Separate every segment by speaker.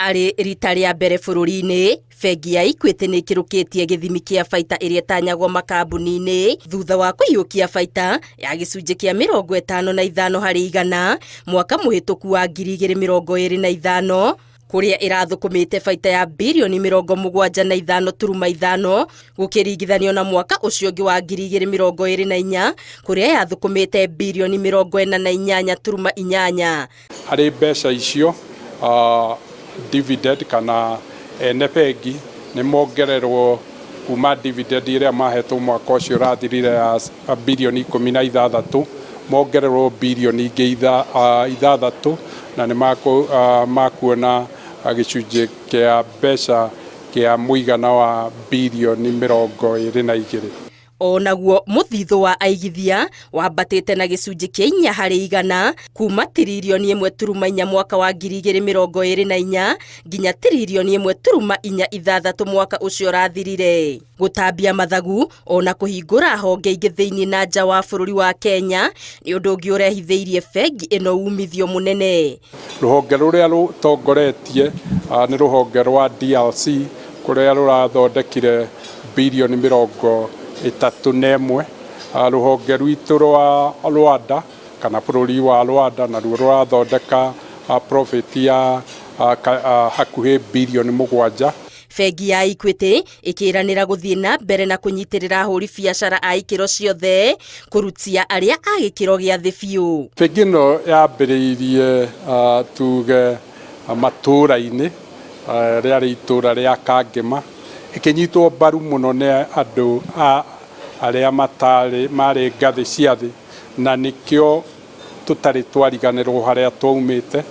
Speaker 1: Arĩ rita rĩa mbere bũrũri-inĩ, bengi ya Equity nĩ ĩkĩrũkĩtie gĩthimi kĩa baita ĩrĩa ĩtanyagwo makambuni-inĩ thutha wa kũiyũkia baita ya gĩcunjĩ kĩa 55 harĩ igana mwaka mũhĩtũku wa 2025, kũrĩa ĩrathũkũmĩte baita ya birioni 75.5, gũkĩringithanio na mwaka ũcio ũngĩ wa 2024, kũrĩa yathũkũmĩte birioni 48.8.
Speaker 2: Harĩ mbeca icio, dividend kana ene bengi nĩ mongererwo kuma dividend ĩrĩa mahetwo mwaka ũcio ũrathirire ya birioni 16, mongererwo birioni ingĩ 6, na nĩ makuona gĩcunjĩ kĩa mbeca kĩa mũigana wa birioni 22.
Speaker 1: O naguo mũthithũ wa aigithia wambatĩte na gĩcunjĩ kĩa 4 harĩ igana, kuma tiririoni 1.4 mwaka wa 2024 nginya tiririoni 1.46 mwaka ũcio ũrathirire. Gũtambia mathagu ona kũhingũra honge ingĩ thĩinĩ na nja wa bũrũri wa Kenya nĩ ũndũ ũngĩ ũrehithĩirie bengi ĩno umithio mũnene.
Speaker 2: Rũhonge rũrĩa rũtongoretie nĩ rũhonge rwa DRC, kũrĩa rũrathondekire birioni 31. Rũhonge rwitũ rwa Rwanda kana bũrũri wa Rwanda naruo rũrathondeka profit ya hakuhĩ birioni 7.
Speaker 1: Bengi ya Equity ĩkĩranĩra gũthiĩ na mbere na kũnyitĩrĩra ahũri biacara a ikĩro ciothe, kũrutia arĩa a gĩkĩro gĩa thĩ biũ.
Speaker 2: Bengi ĩno yambĩrĩirie, tuge, matũũra-inĩ, rĩarĩ itũũra rĩa Kangema, ĩkĩnyitwo mbaru mũno nĩ andũ a arĩa matarĩ marĩ ngathĩ cia thĩ, na nĩkĩo tũtarĩ twariganĩrwo harĩa twaumĩte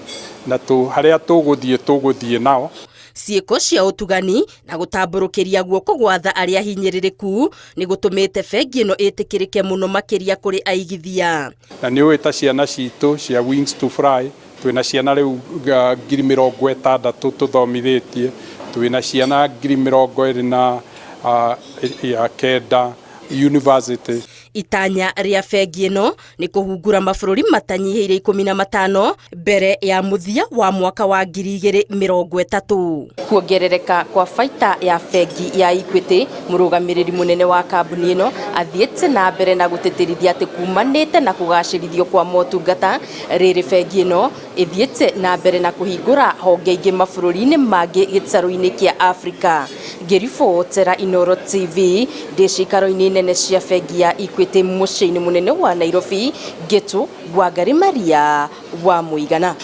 Speaker 2: na harĩa tũgũthiĩ nao.
Speaker 1: Ciĩko cia ũtugani na gũtambũrũkĩria guoko gwatha arĩa hinyĩrĩrĩku nĩ gũtũmĩte bengi ĩno ĩtĩkĩrĩke mũno makĩria kũrĩ aigithia.
Speaker 2: Na nĩ ũĩ ta ciana citũ cia Wings to Fly, twĩna ciana rĩu 60,000 tũthomithĩtie, twĩna ciana 29,000 university.
Speaker 1: Itanya rĩa bengi ĩno nĩ kũhungura mabũrũri matanyihĩire 15 mbere ya mũthia wa mwaka wa 2030. Kuongerereka kwa baita ya bengi ya Equity, mũrũgamĩrĩri mũnene wa kambuni ĩno athiĩte na mbere na gũtĩtĩrithia atĩ kumanĩte na kũgacĩrithio kwa motungata, rĩrĩ bengi ĩno ĩthiĩte na mbere na kũhingũra honge ingĩ mabũrũri-inĩ mangĩ gĩtarũ-inĩ kĩa Afrika. Ngĩribotera Inooro TV ndĩ ciikaro-inĩ nene cia bengi ya Equity mũciĩ-inĩ mũnene wa Nairobi, Ngĩtũ Wangari Maria wa Mũigana.